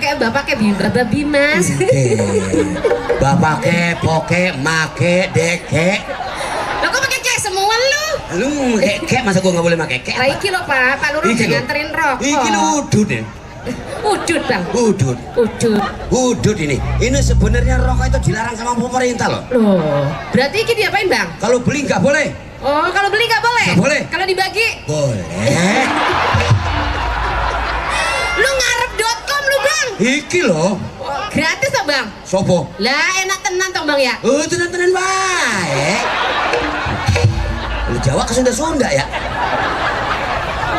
bapak ke Bimas. Bapak ke, poke, make, deke. Lo kok pakai kek semua lu? Lu kek masa gua nggak boleh pakai kek? Iki lo Pak Lurah nganterin rokok. Iki lu udut ya. Udut bang. Udut ini. Ini sebenarnya rokok itu dilarang sama pemerintah loh. Loh, berarti ini diapain bang? Kalau beli nggak boleh. Oh, kalau beli nggak boleh? Nggak boleh. Kalau dibagi? Boleh. Lu ngarep.com lu bang? Iki loh. Gratis toh bang? Sopo? Lah enak tenan toh bang ya? Oh tenan baik. Lu Jawa ke Sunda ya?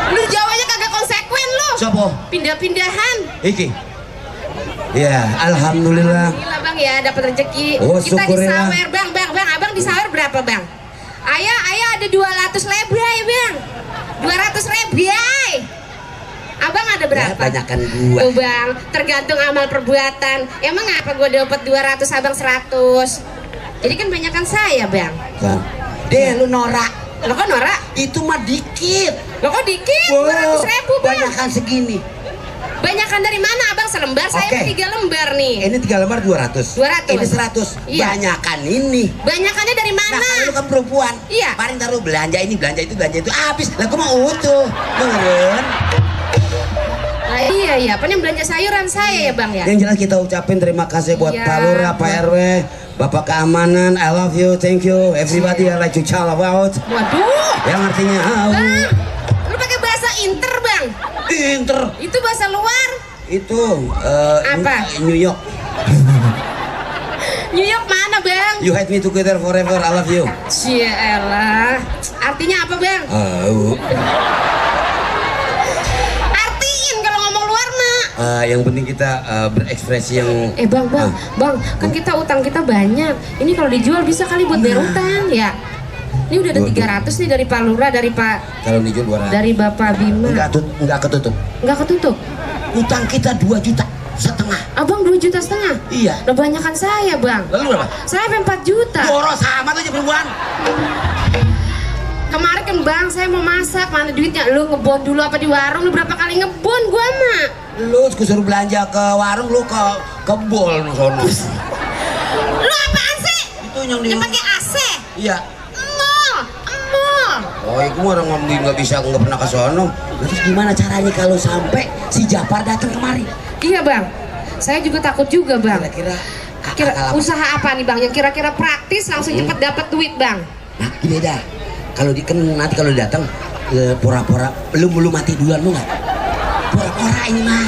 Lu Jawanya kagak konsekuen lu. Sopo? Pindah-pindahan. Iki. Ya, alhamdulillah. Gila bang ya, dapat rezeki. Oh, kita di syukurillah. sawer bang, abang di sawer berapa bang? Ayah ada 200 lebay bang. 200 lebay. Abang ada berapa? Ya, banyakan gua. Tuh bang, tergantung amal perbuatan. Emang apa gua dapat 200 abang 100? Jadi kan banyakan saya bang. Kan. Deh lu norak. Lo kok norak? Itu mah dikit. Lo kok dikit? Wow, 200.000 bang. banyakan segini. Banyakan dari mana abang? Selembar? Saya Oke. 3 lembar nih. Ini 3 lembar 200. 200. Ini 100. Iya. Banyakan ini. Banyakannya dari Nah, mana? kalau lu kan perempuan. Iya. Paling taruh belanja ini, belanja itu habis. Lah gua mau utuh. Turun. Nah, iya, apa yang belanja sayuran saya ya bang ya? Yang jelas kita ucapin terima kasih buat Iya. Pak Lurah, Pak RW, Bapak Keamanan. I love you, thank you, everybody. I like to shout about. Waduh, Yang artinya bang, lu pakai bahasa inter bang? Inter. Itu bahasa luar? Itu Apa? New York. New York mana bang? You hate me together forever. I love you. Cielah, artinya apa bang? Artiin kalau ngomong luar mah. Yang penting kita berekspresi yang. Bang, kan kita utang kita banyak. Ini kalau dijual bisa kali buat bayar utang ya. Ini udah ada 300 nih dari Pak Lurah, dari Pak. Kalau dijual 200. Dari Bapak Bima. Enggak ketutup. Nggak ketutup. Utang kita 2,5 juta. Abang 2,5 juta. Iya. Udah banyakan saya bang. Lalu berapa? Saya 4 juta. Boros sama tuh aja perempuan. Kemarin kan bang, saya mau masak, mana duitnya? Lu ngebon dulu apa di warung? Lu berapa kali ngebon gua mah? Lu suruh belanja ke warung, lu ke bol sono. Lu apaan sih? Itu yang pakai AC? Iya. Emol. Oh, itu orang ngomong nggak pernah ke sono. Terus gimana caranya kalau sampai si Japar datang kemari? Iya bang, saya juga takut juga bang. Kira-kira Usaha apa nih bang? Yang kira-kira praktis langsung cepet dapat duit bang? Nah, gini dah. Kalau nanti kalau datang pura-pura lu mati duluan lu nggak? Pura-pura ini mah.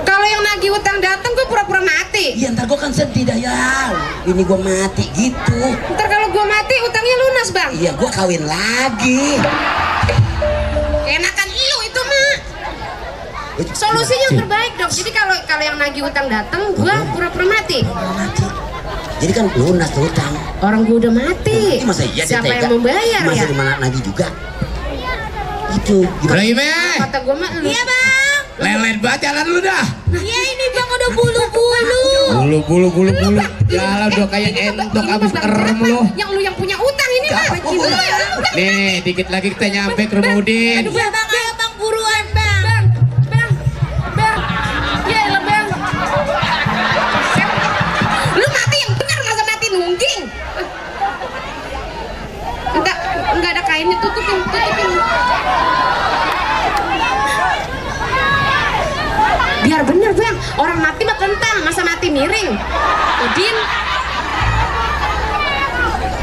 Kalau yang nagih utang datang gua pura-pura mati. Iya, ntar gua kan sedih dah ya. Ini gua mati gitu. Ntar kalau gua mati utangnya lunas bang. Iya, gua kawin lagi. Enakan lu itu mah. Solusinya yang terbaik dok. Jadi kalau yang nagih utang datang, gua pura-pura mati. Mati. Jadi kan lunas tuh utang. Orang gua udah mati. Masa iya dia Siapa tega? yang membayar Masa ya? di mana lagi juga? Itu. Rahime, Kata gua mah lu. Iya bang. lelet banget jalan lu dah. Iya ini bang udah bulu-bulu. Bulu. Jalan udah kayak entok abis kerem lu. Yang lu yang punya utang ini mah. Nih, dikit lagi kita nyampe ke rumah Udin. Aduh bang, ayo bang buruan bang. Bang. Ya elah bang. Lu mati yang benar masa mati nungging. Enggak ada kainnya, tutupin. Biar bener bang, orang mati mah kentang, masa mati miring. Udin,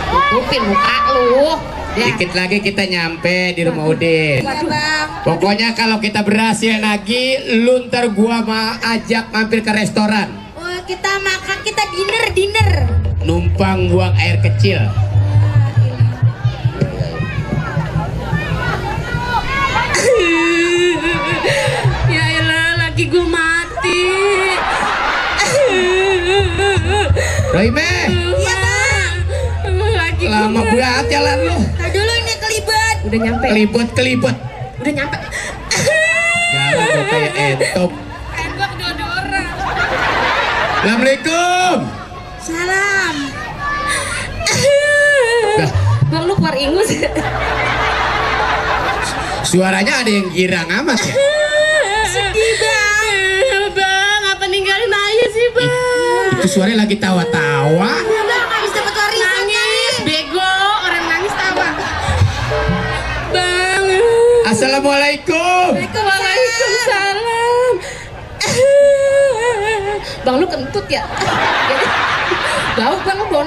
tutupin muka lu. Ya. Dikit lagi kita nyampe di rumah Udin. Waduh bang. Pokoknya kalau kita berhasil lagi, lu ntar gua mau ajak mampir ke restoran. Oh, kita makan, kita dinner. Numpang buang air kecil. Ya elah, lagi gue mati. Rahime, Iya bang. Lagi lama banget jalan lu. Tar dulu ini kelibet. Udah nyampe. Kelibet. Udah nyampe. Jalan udah kayak entok. Gue kedua orang. Assalamualaikum. Salam. Dah. Bang lu keluar ingus. Suaranya ada yang girang amat ya. Sedih bang. Bang, apa nih Itu suaranya lagi tawa-tawa. Bang, habis dapat warisan. Nangis, bego. Orang nangis tawa. Bang. Assalamualaikum. Waalaikumsalam. Bang, lu kentut ya? Bau bang, bon.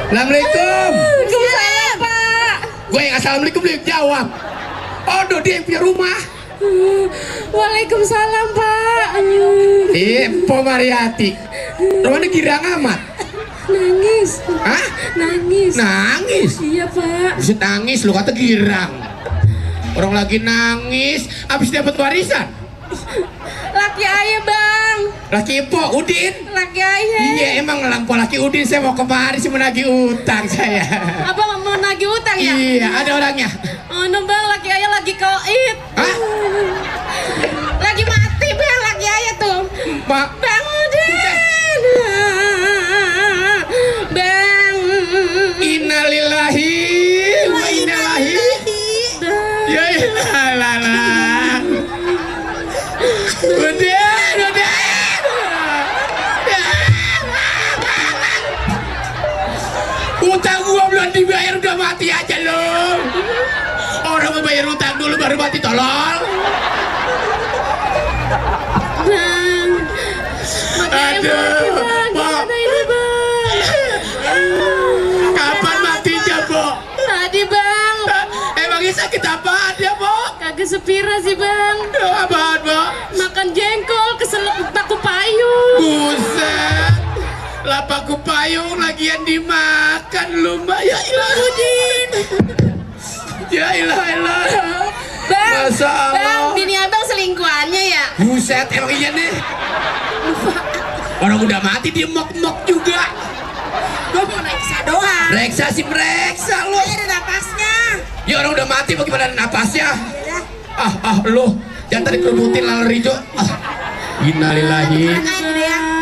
Assalamualaikum. Waalaikumsalam, Pak. Gue yang assalamualaikum dia yang jawab. Oh, dia yang punya rumah. Waalaikumsalam, Pak. Po Mariati. Rumahnya girang amat. Nangis. Hah? Nangis. Nangis. Iya, Pak. Bisa nangis lu kata girang. Orang lagi nangis habis dapat warisan. Laki ayah, Bang. Laki Po Udin. Laki ayah. Iya emang lampu laki Udin saya mau kemari sih menagih utang saya. Abang mau nagih utang ya? Iya ada orangnya. Oh no, Bang, laki ayah lagi koit. Hah? Lagi mati, Bang, laki ayah tuh. Pak. Bang Udin. Bang. Innalillahi wa inna ilaihi. Ya ilah. Udin. Utang gua belum dibayar udah mati aja lo. Orang mau bayar utang dulu baru mati tolol. Bang. Aduh, Pak. Gimana ini, Bang? Kapan matinya, Po? Tadi, Bang. Emangnya sakit apaan ya, Po? Kagak sepira sih, Bang. Apaan, Po? Makan jengkol keselak paku payung. Buset. Lapaku payung lagian dimakan lu, Mbak. Ya ilah, Udin. Ya ilah. Bang, Masa Allah. Bang, bini abang selingkuhannya ya? Buset, emang iya nih. Orang udah mati dia mok-mok juga. Gue mau reksa doang. Reksa sih mereksa lo. Ada napasnya. Ya orang udah mati bagaimana napasnya? Yaudah. Lu jangan tadi kerubutin laler hijau. Innalillahi.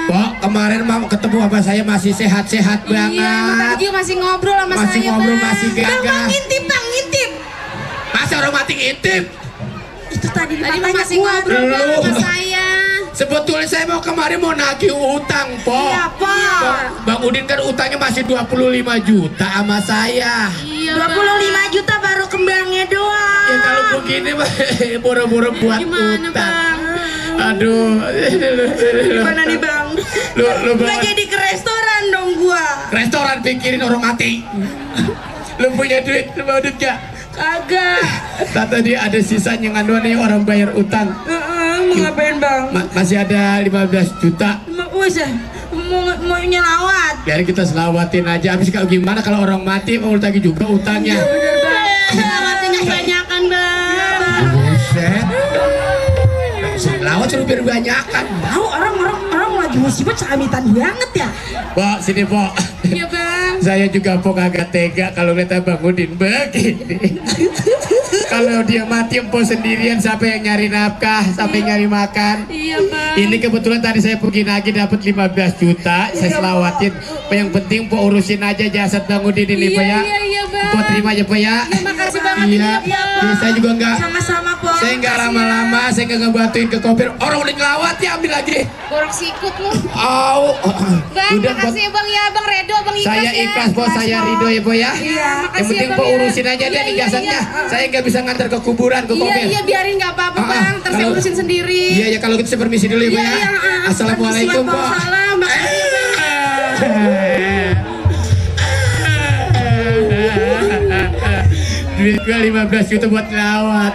Pok, kemarin mau ketemu sama saya masih sehat-sehat Iya, banget. tadi juga masih ngobrol sama Masih saya, ngobrol, Bang. masih gagah. Bang, ngintip, Bang, ngintip. Masa orang mati ngintip? Itu tadi masih ngobrol, Bang, Lu. sama saya. Sebetulnya saya mau kemarin mau nagih utang, Pok. Iya, Pak. Bang Udin kan utangnya masih 25 juta sama saya. Iya, 25 juta baru kembangnya doang. Ya kalau begini mah boro-boro buat Gimana, utang. Bang? Aduh. Gimana nih, Bang? Lu Nggak jadi ke restoran dong gua. restoran pikirin orang mati. Lu punya duit, lu mau duit gak? Kagak. Tadi ada sisanya ngaduan nih orang bayar utang. Mau ngapain, Bang? Masih ada 15 juta. Mau nyelawat. Biar kita selawatin aja. Habis kalau gimana kalau orang mati mau tagih juga utangnya. Nyelawatin yang banyakan, Bang. Buset. Selawat suruh biar banyakan. Tahu orang lagi musibah camitan banget ya. Pok, sini Pok. Iya, Bang. Saya juga Pok agak tega kalau lihat Abang Udin begini. Kalau dia mati Pok sendirian, siapa yang nyari nafkah, siapa yang nyari makan. Iya, Bang. Ini kebetulan tadi saya pergi lagi dapat 15 juta, saya selawatin. Yang penting Pok urusin aja jasad Bang Udin ini, Pak ya. Iya, Bang. Pok terima aja, Pak ya. Makasih banget Iya. ya, Bang. Iya, saya juga enggak. Sama-sama, Pok. Saya enggak lama-lama, saya enggak ngebantuin ke koper. Orang udah ngelawat ya, ambil lagi. Gorok sikut lu. Au. Bang, Udah, Pok. makasih ya, Bang ya, Bang Redo, Bang Ikhlas Saya ya. ikhlas Pok, saya ridho ya Pok ya. Iya, Yang makasih penting ya, Pok Bang, ya. urusin aja deh Iya, nih iya, jasadnya. iya. Saya nggak bisa ngantar ke kuburan ke Iya, koper. iya, biarin nggak apa-apa, Bang. Ntar saya Kalau- urusin sendiri. Iya ya kalau gitu saya permisi dulu ya Pok Iya, ya. iya, Assalamualaikum Pok. Waalaikumsalam. Makasih, Bang. Duit gua 15 juta buat lawat.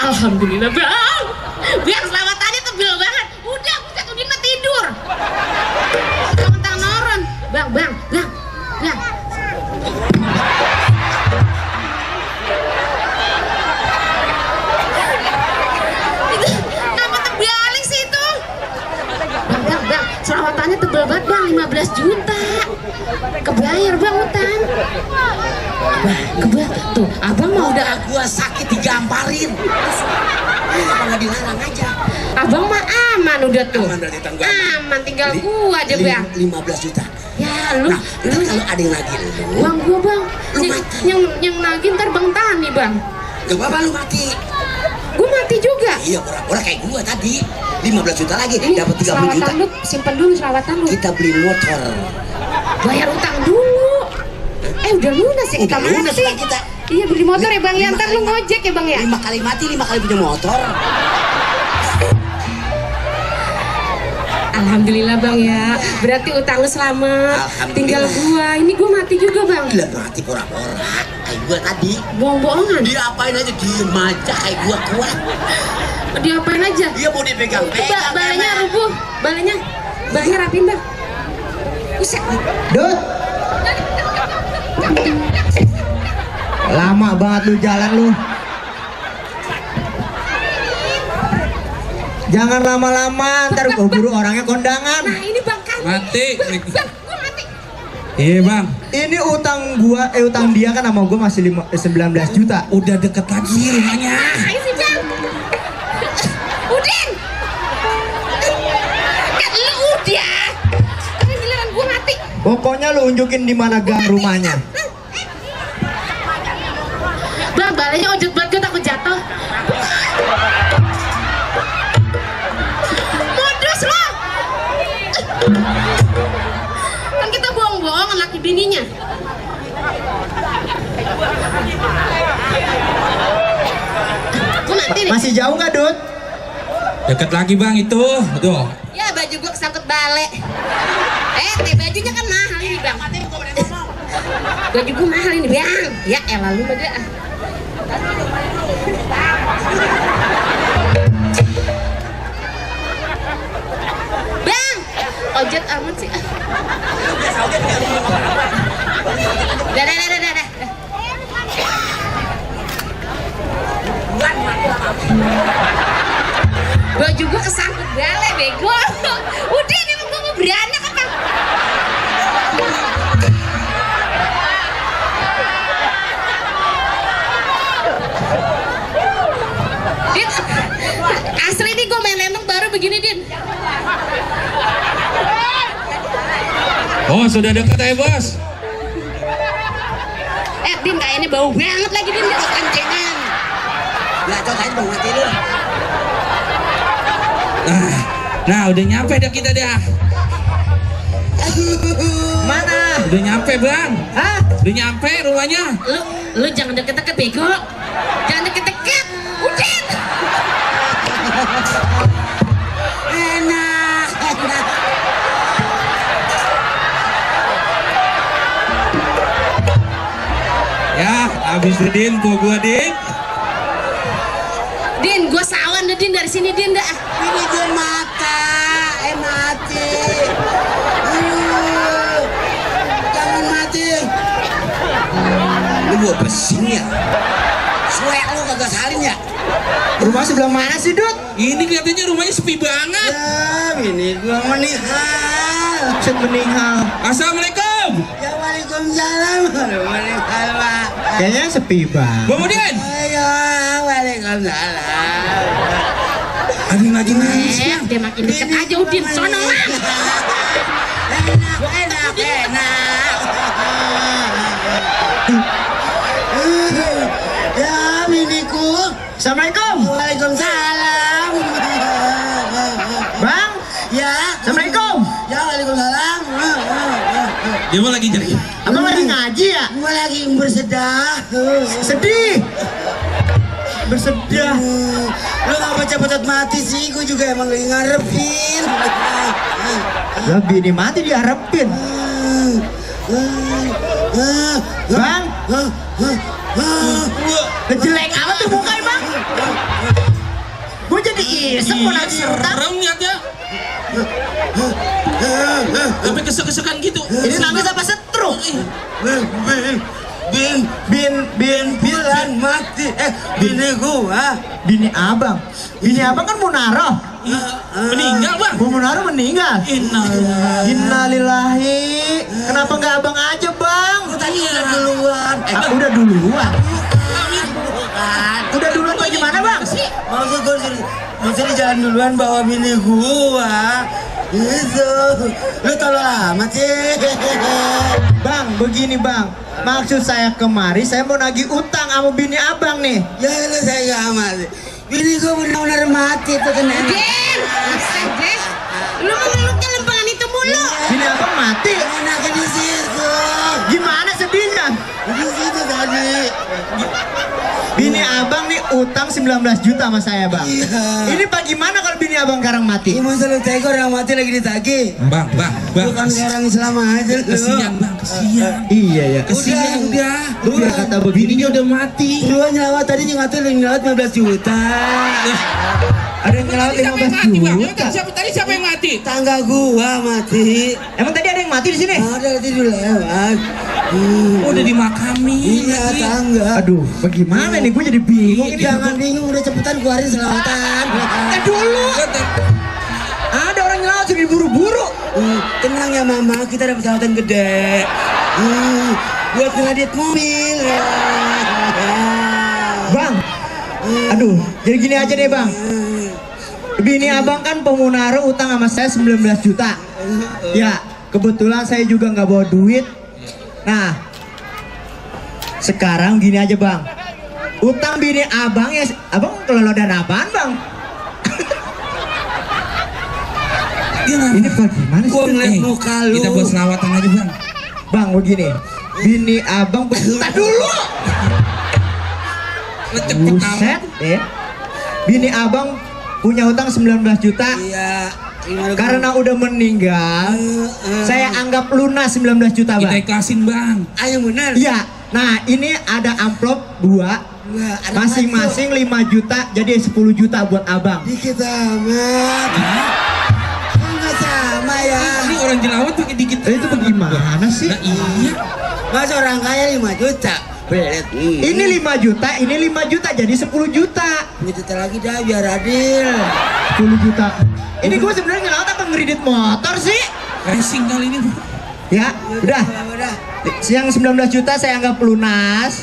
Alhamdulillah, Bang. Bang, selawatannya tebel banget. Udah, buset, Udin mah tidur. Tentang noron. Bang. Itu, kenapa terbalik sih itu? Bang. Selawatannya tebel banget, Bang. 15 juta. Kebayar, Bang, utang. Kebayar. Tuh, Abang mau udah Gua sakit digamparin. Kenapa nggak dilarang aja? Abang mah aman udah tuh. Aman berarti utang gua. Aman, tinggal gua aja, Bang. 15 juta. Ya lu, Nah, ntar kalau ada yang lagi lu, Bang gua, Bang. Lu Yang, mati. yang nagih ntar Bang Tani, Bang. gak apa-apa lu mati. Gua mati juga. Iya, pura-pura kayak gua tadi. 15 juta lagi, Ini dapat 30 juta. selawatan lu, simpen dulu selawatan lu. Kita beli motor. Bayar utang dulu. Udah lunas ya kita Udah lunas mati. utang kita. Iya beli motor ya bang ya, Lima ntar kali lu ngojek ya bang ya. 5 kali mati, 5 kali punya motor. Alhamdulillah bang ya, berarti utang lu selamat. Alhamdulillah. Tinggal gua, ini gua mati juga bang. Lah mati pura-pura. Kayak gua tadi. Bohong-bohongan. Diapain aja, diem aja kayak gua kuat. Diapain aja? Dia mau dipegang. Coba balanya rubuh, balanya rapiin bang. Buset. Dut, lama banget lu jalan lu. Jangan lama-lama, ntar keburu orangnya kondangan. Nah ini bang kan. Mati. Bang, gua mati. Iya bang, Ini utang dia kan sama gua masih 19 juta. udah deket lagi rumahnya. Ayo sih bang. Udin. Kan lu udah. Tapi giliran gua mati. Pokoknya lu unjukin di mana gang rumahnya. Bang, balanya ojek banget, gue takut jatuh. Modus lo. Kan kita bohong-bohong laki bininya. Gue mati nih. Masih jauh nggak, Dut? Deket lagi bang itu. Tuh. Ya baju gue kesangkut bale. Bajunya kan mahal ini bang. Baju gue mahal ini bang. Ya elah lu mah dah. Bang, ojek amat sih. Dah. Baju gua kesangkut bale bego. Udah ini emang gua mau beranak apa? Din, asli nih gua main lemong baru begini Din. Oh sudah dekat ya bos. Din kayaknya bau banget lagi Din, dia kencengan. Lah cok aja bang mati lu. Nah udah nyampe dah kita dah. Mana? Udah nyampe bang. Hah? Udah nyampe rumahnya. Lu jangan deket-deket bego. Jangan deket-deket. Udah. Enak. Ya habis Din, po gua Din. Din, gua sawan deh Din dari sini Din dah. Ini dia mati. Aduh. Jangan mati. Lu gua pesing ya. Suek lu kagak salin ya. Rumah sebelah mana sih, Dut? Ini kelihatannya rumahnya sepi banget. Ya, ini gua meninggal. Set meninggal. Assalamualaikum. Ya waalaikumsalam. Meninggal pak. Kayaknya sepi banget. Bang Udin. Ayo, waalaikumsalam. Aduh lagi nangis. Dia makin deket aja Udin, sono lah. Enak. Ya, biniku. Assalamualaikum. Waalaikumsalam. Bang, Ya. Assalamualaikum. Ya, waalaikumsalam. Dia mau lagi jadi. Abang lagi ngaji ya? Gua lagi bersedah. Sedih. Bersedia. Lu ngapa cepet mati sih? Gua juga emang lagi ngarepin. Ya bini mati diharapin. Bang, jelek amat tuh muka bang. Gue jadi iseng mau nangis serentak. Serem liatnya. Sampai kesek-kesekan gitu. Ini nangis apa setruk? Bin bilang mati. Bini gua. Bini abang. Bini abang kan mau naruh. Meninggal bang. Mau naruh meninggal. Innalillahi. Kenapa nggak abang aja bang? Gua tadi udah duluan. Udah duluan. Bukan. Udah duluan bagaimana bang? Maksudnya jalan duluan bawa bini gua. Itu. Lu tolong amat sih. Bang, begini bang. Maksud saya kemari, saya mau nagih utang sama bini abang nih. Ya lu saya gak amat. Ini gua benar-benar mati tuh kena. Den, deh. Lu meluknya lembangan itu mulu. Bini abang mati. Anak di situ. Gimana sedihnya? Di situ tadi. Bini abang nih utang 19 juta sama saya bang. Iya. Ini bagaimana kalau bini abang sekarang mati? Ini masa lu tega orang mati lagi ditagih. Bang, Bukan sekarang selama aja lu. kesian bang, kesian. Iya ya. Kesian udah. Udah kata begini. Bininya udah mati. Dua nyelawat tadi nyelawat 15 juta. Ada yang ngelawat 15 juta. Siapa yang mati? Tangga gua mati. Emang tadi ada yang mati di sini? Ada tadi dulu lewat. Udah dimakami. Iya tangga. Aduh, bagaimana nih? Gue jadi bingung. Ini Jangan bingung, udah cepetan keluarin selawatan. dulu. Ada orang ngelawat sudah diburu-buru. Tenang ya mama, kita dapat selawatan gede. Buat ngeladit mobil. Bang, aduh, jadi gini aja deh bang. Bini abang kan pemunara utang sama saya 19 juta. Ya, kebetulan saya juga nggak bawa duit. Nah, sekarang gini aja bang. Utang bini abang ya, abang kelolodan apaan bang? Ini bagaimana sih? Gua ngeliat muka lu. Kita buat selawatan aja bang. Bang begini, bini abang tak dulu. Buset, bini abang punya utang 19 juta. Iya. Gimana, Karena udah meninggal, saya anggap lunas 19 juta Kita bang. ikhlasin bang. Ayo benar. Iya, nah ini ada amplop 2, masing-masing 5 juta, jadi 10 juta buat abang. Dikit amat. Enggak sama ya. Ini orang jelawat pakai dikit. Itu bagaimana sih? Nah iya. Masa orang kaya 5 juta. Belet. Ini 5 juta, ini 5 juta, jadi 10 juta. 10 juta lagi dah biar adil. 10 juta. Ini gue sebenarnya ngelawat apa ngeridit motor sih? Racing kali ini. Ya, udah. Udah. Yang 19 juta saya anggap lunas.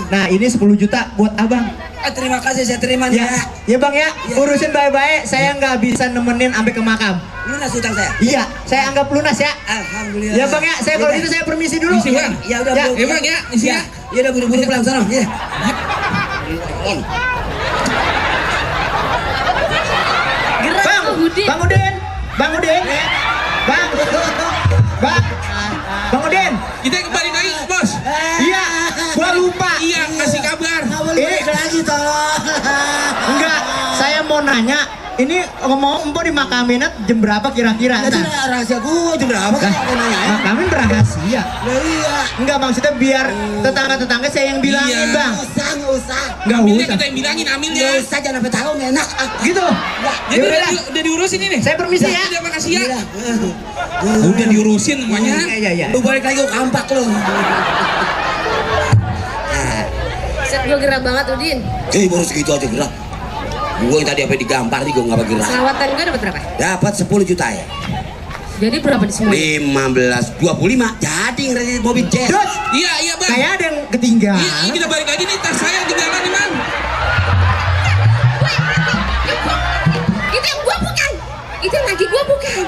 Nah, ini 10 juta buat abang. Terima kasih, saya terima nih Ya, ya bang ya, urusin baik-baik. Saya nggak bisa nemenin sampai ke makam. Lunas utang saya. Iya, saya anggap lunas ya. Alhamdulillah. Ya bang ya, saya kalau gitu saya permisi dulu. Misi, Bang. Ya udah, Ya. bro. Bang ya, isi ya. Ya udah buru-buru pulang sana. Ya. Gerak Bang, tuh Budin. Bang Udin, Bang Udin, Bang, Bang, Bang Udin. Kita kembali lagi bos. Iya, gua lupa. Iya, kasih kabar. Ini lagi tolong. Enggak, saya mau nanya. Ini mau empo dimakaminnya jam berapa kira-kira? Itu Nah, rahasia gua, itu berapa kan? Nanya ya. makamin rahasia. Lah iya. Enggak, maksudnya biar tetangga-tetangga saya yang bilangin Iya. bang. Nggak usah. Enggak Amilnya usah. kita yang bilangin amilnya. Nggak usah, jangan sampai tahu nggak enak. Gitu. Jadi Ya udah, udah. udah diurusin ini. Saya permisi ya. Terima kasih ya. Iya. Udah diurusin semuanya. Iya, iya. Lu balik lagi ke kampak lu. Set gue gerak banget Udin. Baru segitu aja gerak. Gue yang tadi apa digampar nih gue nggak pakai gerak. Selawatan gue dapat berapa? Dapat 10 juta ya. Jadi berapa di semua? 15, 25. Jadi ngeredit mobil jazz. Terus, Iya, iya bang. kayak ada yang ketinggalan. Iya, iya, kita balik lagi nih, tas saya yang ketinggalan nih man. Itu yang gue bukan. Itu yang lagi gue bukan.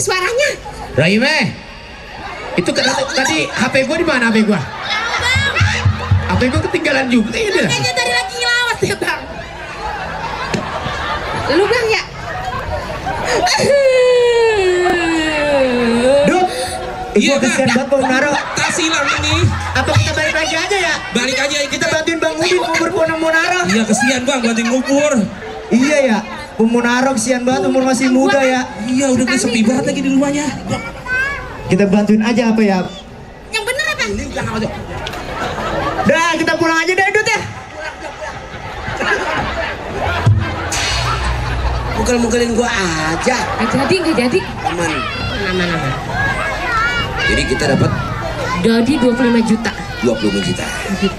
Suaranya. Raime, itu tadi HP gue di mana HP gue? HP gue ketinggalan juga ini. Kayaknya tadi lagi ngelawat ya bang. Lu bang ya? Duk, Iya, ibu kesian Bang. banget mau naruh. Tas hilang ini. Apa kita balik lagi aja ya? Balik aja Kita bantuin Bang Udin ngubur Munaro. Iya kesian bang, bantuin ngubur. Iya ya, Munaro kesian banget umur masih muda ya. Iya udah gue sepi banget lagi di rumahnya. Kita bantuin aja apa ya? Yang bener ya bang? Dah, kita pulang aja deh Dut ya. Mukul-mukulin gua aja. Nggak jadi. Aman. Aman. Jadi kita dapat Jadi 25 juta. 25 juta.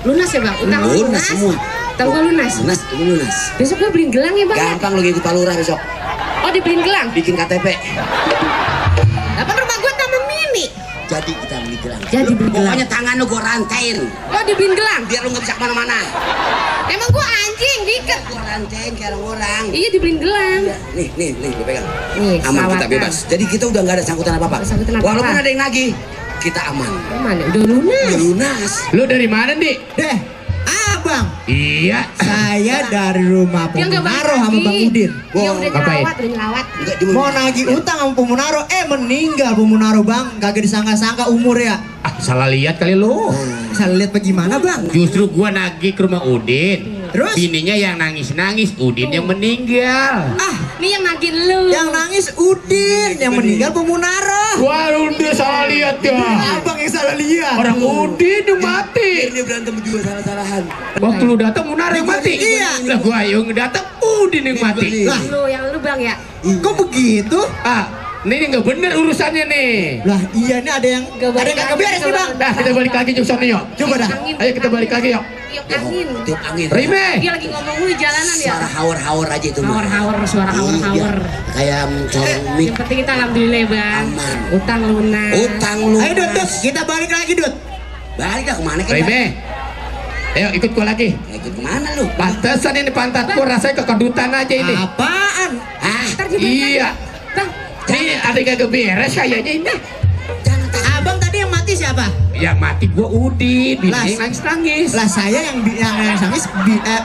Lunas ya bang? Utang lu Lunas semua. Utang gue lunas. Lunas, ini lunas. Besok gue beliin gelang ya bang ya? Gampang lu ikut Pak Lurah besok. Oh dibeliin gelang? Bikin KTP. Apa rumah gue taman mini? Jadi kita beli gelang. Jadi beli gelang. Pokoknya tangan lu gua rantain. Oh dibeliin gelang? Biar lu nggak bisa kemana-mana. Emang gue anjing diikat? Gua rantain kayak orang-orang. Iya dibeliin gelang. Nih, lu pegang. Nih, Aman kita selawatan. bebas. Jadi kita udah nggak ada sangkutan apa-apa. Nggak ada sangkutan apa-apa. Walaupun ada yang nagih, kita aman. Mana? Udah lunas. Lunas. Lu dari mana, Di? Deh, bang. Iya. Saya dari rumah Dia nggak balik Pemunaro sama lagi. Bang Udin. Dia udah ngapain? nyelawat, udah nyelawat. Enggak dia Mau nagih utang sama Pemunaro, meninggal Pemunaro bang. Kagak disangka-sangka umur ya. Ah, salah lihat kali lo. Salah lihat bagaimana bang? Justru gua nagih ke rumah Udin. Terus? Bininya yang nangis-nangis, Udin yang meninggal. Nih yang nagih lu. Yang nangis Udin, yang meninggal Pemunaro. Wah, udah salah lihat ya. Abang yang salah lihat. Orang Udin yang mati. dia berantem juga salah-salahan. Waktu lu datang Munara yang mati. Iya. Lah gua yang datang Udin yang mati. Lah, Yang lu bang ya. kok begitu? Ah, ini nggak bener urusannya nih. Lah iya ini ada yang kagak beres nih bang. Nah, kita balik lagi ke sana yuk. Coba dah. Angin. Ayo kita balik lagi yuk. Tiup angin. Tiup angin. Rime. Dia lagi ngomong lu di jalanan ya. Suara hawar-hawar aja itu. mah. Hawar-hawar, suara Iya. hawar-hawar. Kayak corong mic. Yang penting kita alhamdulillah bang. Aman. Utang lunas. Utang lu. Ayo Dut, kita balik lagi Dut. Balik dah kemana kan? Rime. Ayo ikut gua lagi. Ikut kemana lu? Pantesan ini pantatku rasanya kekedutan aja ini. Apaan? Ah, Ntar dia balik Iya. lagi. Bang, Ini ada yang kagak beres kayaknya ini. jangan tak. Abang tadi yang mati siapa? Yang mati gua Udin, bininya Las. yang nangis-nangis. Lah saya yang nangis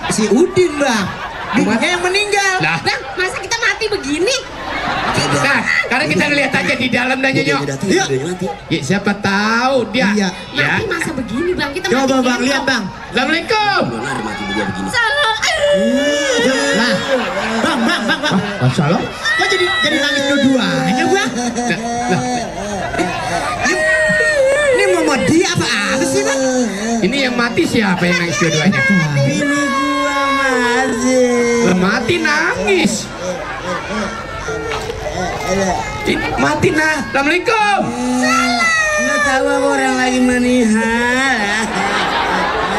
si Udin bang. Bininya yang meninggal. Lah, bang, masa kita mati begini? nah, karena kita ngeliat aja di dalam dan nyonyok. Yuk. Ya, siapa tahu dia. Iya. Ya. Mati masa begini bang? Kita Coba mati bang gendong. lihat bang. Assalamualaikum. Benar mati dia begini. Salah. Lah, bang. Salam. Kok jadi nangis dua-duanya bang? Nah, Ini mau dia apa sih bang? ini yang mati siapa yang nangis dua-duanya? Bini gua mati. Lah, mati nangis. Mati nah. Assalamualaikum. Nggak tahu apa orang lagi menihar.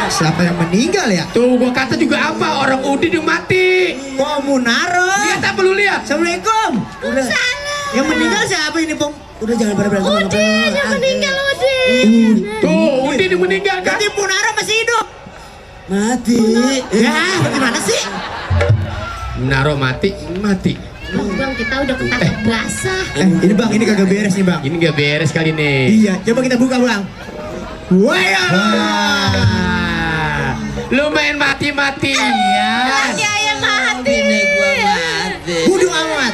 Siapa yang meninggal ya? Tuh gua kata juga apa orang Udin yang mati. Pemunaro. Lihat apa lu lihat? Assalamualaikum. Udah, Yang meninggal siapa ini Pom? udah jangan pada berantem. Udin yang meninggal Udin. Tuh Udin yang meninggal kan? Berarti Munaro masih hidup. Mati. Ya, bagaimana sih? Naro mati. Bang, kita udah ketangkep basah. Ini bang, ini kagak beres nih bang. Ini gak beres kali nih. Iya, coba kita buka bang. Wah, Lu main mati-matian. Laki ayah mati. Bini gua mati. bodoh amat.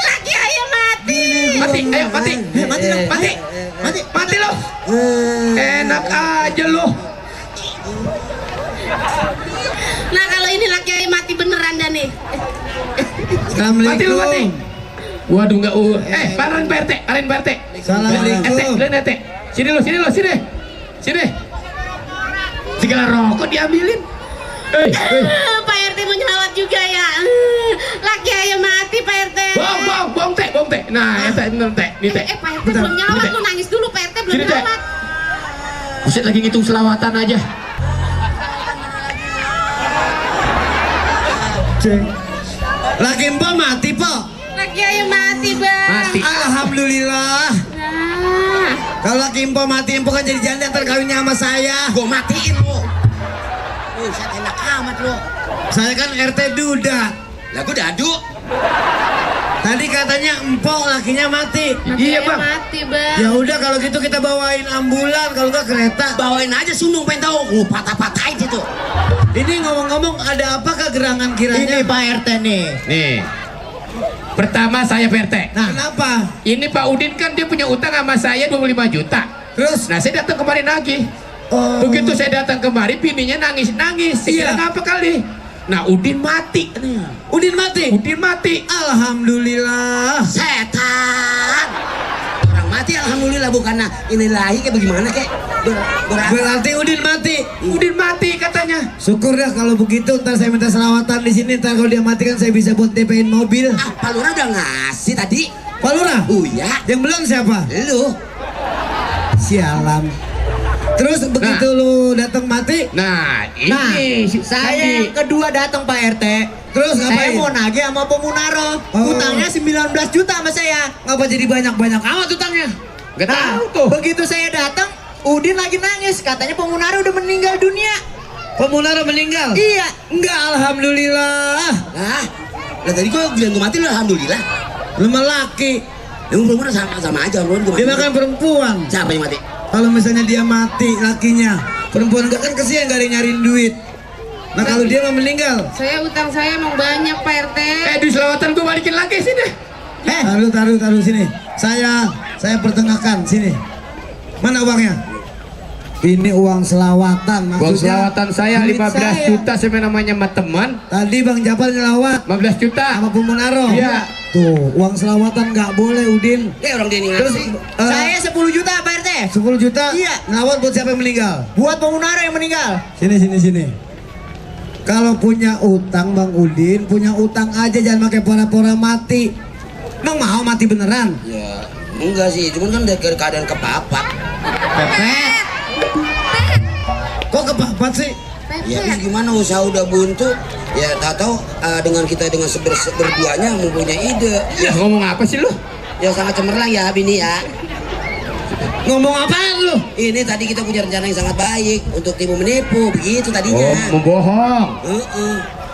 Laki ayah mati. Mati, ayo mati. Mati dong, Mati. mati. Mati lo. Enak aja lo. Nah kalau ini laki ayah mati beneran dah nih. Mati lu mati. Waduh nggak parahin Pak RT, parahin Pak RT. Assalamualaikum. RT. Sini lo, sini. Segala rokok diambilin. Pak RT mau nyelawat juga ya. Laki ayah mati Pak RT. Bong teh. Nah, teh, nih teh. Pak RT belum nyelawat, lu nangis dulu Pak RT belum Sini, Teh. nyelawat. Buset lagi ngitung selawatan aja. Lagi Mbak mati po. Laki ayah mati bang. Mati. Alhamdulillah. Nah, Kalau lagi Mbak mati, Mbak kan jadi janda ntar kawinnya sama saya. Gua matiin lu. Saya enak amat lu. Saya kan RT Duda. Lah gua dadu. Tadi katanya empok lakinya mati. laki Iya, ayah Bang. mati bang. Ya udah kalau gitu kita bawain ambulan, kalau nggak kereta. Bawain aja sundung pengen tahu. Gua patah-patahin situ. Ini ngomong-ngomong ada apakah gerangan kiranya? Ini Pak RT nih. Nih. Pertama saya Pak RT. Nah, kenapa? Ini Pak Udin kan dia punya utang sama saya 25 juta. Terus? Nah saya datang kemarin lagi. Oh. Begitu saya datang kemari, bininya nangis-nangis. Saya Iya. kira ngapa kali? Nah Udin mati. Udin mati. Udin mati. Alhamdulillah. Setan. Orang mati alhamdulillah bukan ini lahi kayak bagaimana kek. Berarti Udin mati. Udin mati katanya. Syukur dah kalau begitu, ntar saya minta selawatan di sini. Ntar kalau dia mati kan saya bisa buat DP-in mobil. Ah, Pak Lurah udah ngasih tadi. Pak Lurah? Oh iya. Yang belum siapa? Lu. Sialam. Terus begitu lu datang mati. Nah Nah, ini saya yang kedua datang Pak RT. Terus Saya ya? mau nagih sama Pemunaro. Oh. Utangnya 19 juta sama saya. Ngapa jadi banyak-banyak amat utangnya? Gak Nah, tahu tuh. begitu saya datang, Udin lagi nangis. Katanya Pemunaro udah meninggal dunia. Pemunaro meninggal. Iya, enggak alhamdulillah. Lah tadi gua bilang gua mati lu alhamdulillah. Lu mah laki. Lu belum sama aja lu gua mati. Dia makan perempuan. Siapa yang mati? Kalau misalnya dia mati lakinya, Perempuan enggak kan kesian gak ada yang nyariin duit. Nah kalau dia mau meninggal, Saya utang saya emang banyak Pak RT. Di selawatan gue balikin lagi sini. taruh sini. Saya pertengahkan sini. Mana uangnya? Ini uang selawatan, Uang maksudnya selawatan saya duit 15 saya. juta sama namanya sama teman. Tadi Bang Japal nyelawat 15 juta. sama Pemunaro. Iya. Tuh, uang selawatan nggak boleh Udin. orang dia ini Terus ngasih. Saya 10 juta Pak RT. 10 juta. Iya. Nyelawat buat siapa yang meninggal? Buat Pemunara yang meninggal. Sini. Kalau punya utang Bang Udin, punya utang aja jangan pakai pura-pura mati. Emang mau mati beneran? Ya enggak sih, cuman kan dari keadaan kepapat. Pepet. Kok kepapat sih? Ya terus gimana, usaha udah buntu. Ya tahu dengan kita dengan berduanya mempunyai ide. Ya ngomong apa sih lu? Ya sangat cemerlang ya bini ya. Ngomong apaan lu? Ini tadi kita punya rencana yang sangat baik untuk tipu menipu, begitu tadinya. Oh, membohong.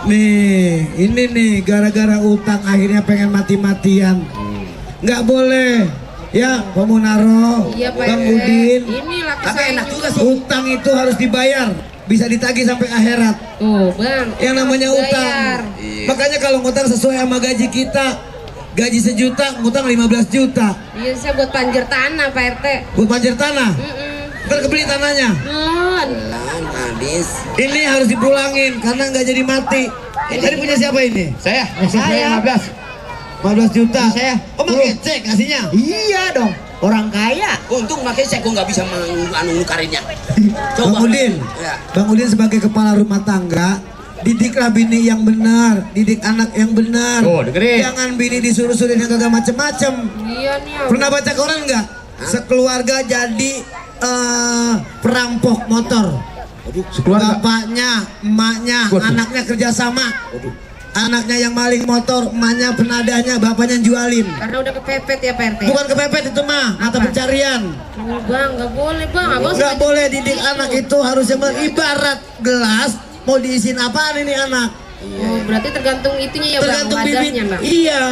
Nih, ini nih gara-gara utang akhirnya pengen mati-matian. Nggak boleh. Ya, Pemunaro, Iya Pak Bang RT. Udin. Ini laki Tapi saya. enak juga sih. Utang itu harus dibayar. Bisa ditagih sampai akhirat. Tuh Bang. Yang namanya Bayar. utang. Makanya kalau ngutang sesuai sama gaji kita. Gaji 1 juta, ngutang 15 juta. Iya saya buat panjer tanah Pak RT. Buat panjer tanah. Ntar kebeli tanahnya. Belum. Lan habis. Ini harus dipulangin karena nggak jadi mati. Tadi punya siapa ini? Saya, saya 15. 15 juta. Saya. Oh, pakai cek kasihnya. Iya dong. Orang kaya. Untung makanya saya kok nggak bisa nukarinnya. Bang Udin. Ya. Bang Udin sebagai kepala rumah tangga, didiklah bini yang benar, didik anak yang benar. Tuh, dengerin. Jangan bini disuruh-suruhin yang kagak macem-macem. Iya nih. Pernah baca koran nggak? Sekeluarga jadi perampok motor. Sekeluarga. Bapaknya, emaknya, Waduh. anaknya kerjasama. Anaknya yang maling motor, emaknya penadahnya, bapaknya yang jualin. Karena udah kepepet ya Pak RT. Bukan kepepet itu mah, mata pencarian. Oh, Bang, nggak boleh Bang. Abang Nggak suka boleh gitu. didik anak itu harusnya ibarat gelas mau diisiin apaan ini anak? Oh, berarti tergantung itunya ya Tergantung Bang, bibit. wadahnya Bang. Iya.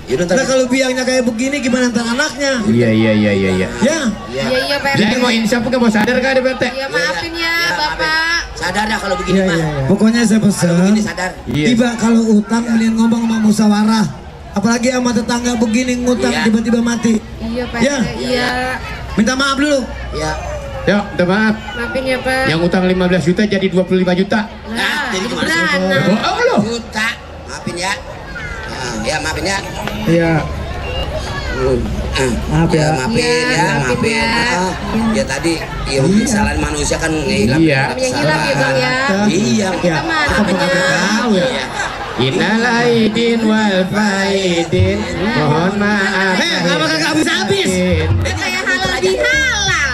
Yaudah, ntar. Nah kalau biangnya kayak begini gimana ntar anaknya? Iya. Ya. Iya Pak RT. Jadi mau insaf ke mau sadar kan ada PT? Iya maafin ya Bapak. Sadar dah kalau begini mah. Pokoknya saya Kalau begini pesen. sadar. Iya. Tiba kalau utang mending ngomong sama musyawarah. Apalagi sama tetangga begini ngutang Iya. tiba-tiba mati. Iya Pak Ya. RT. Iya. Minta maaf dulu. Ya. Yuk, minta maaf. Maafin ya Pak. Yang utang 15 juta jadi 25 juta. Nah, jadi jadi gimana sih? beranak. Bohong lu. Juta. Maafin ya. Ya maafin ya. Iya. Maaf ya. Maafin Iya, ya, maafin maafin. ya. Ya tadi ya mungkin kesalahan manusia kan hilang. Iya. Namanya hilaf ya Bang ya. Iya. Kita mah namanya. Iya. Innal aidin wal faidin. Mohon maaf. Apakah gak habis-habis? Kayak halal bihalal.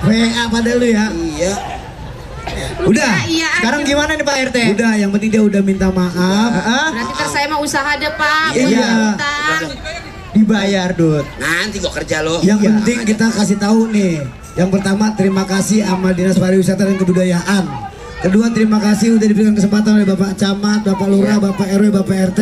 WA pada lu ya. Iya. Udah. Iya. Sekarang gimana nih Pak RT? Udah, yang penting dia udah minta maaf. Berarti ntar saya mah usaha deh Pak. Iya. Utang. Dibayar, Dut. Nanti gua kerja lo. Yang Iya. penting kita kasih tahu nih. Yang pertama terima kasih sama Dinas Pariwisata dan Kebudayaan. Kedua terima kasih udah diberikan kesempatan oleh Bapak Camat, Bapak Lurah, Bapak RW, Bapak RT.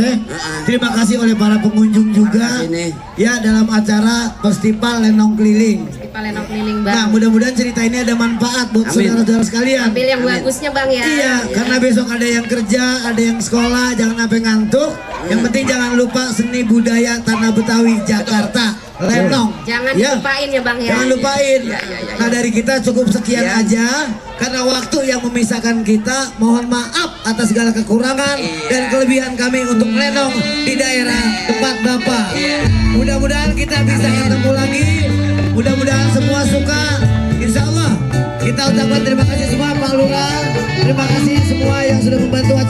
Terima kasih oleh para pengunjung juga. Makasih nih. Ya dalam acara Festival Lenong Keliling. Di Palenok keliling Nah Bang. mudah-mudahan cerita ini ada manfaat buat Amin. saudara-saudara sekalian. Ambil yang bagusnya Bang ya. Iya, karena besok ada yang kerja, ada yang sekolah, jangan sampai ngantuk. Yang penting jangan lupa seni budaya tanah Betawi Jakarta, Lenong. Jangan Ya. dilupain ya Bang ya. Jangan lupain. Nah dari kita cukup sekian Ya. aja. Karena waktu yang memisahkan kita, mohon maaf atas segala kekurangan dan kelebihan kami untuk Lenong di daerah tempat Bapak. Mudah-mudahan kita bisa ketemu lagi. Mudah-mudahan semua suka. Insya Allah kita ucapkan terima kasih semua Pak Lurah. Terima kasih semua yang sudah membantu acara.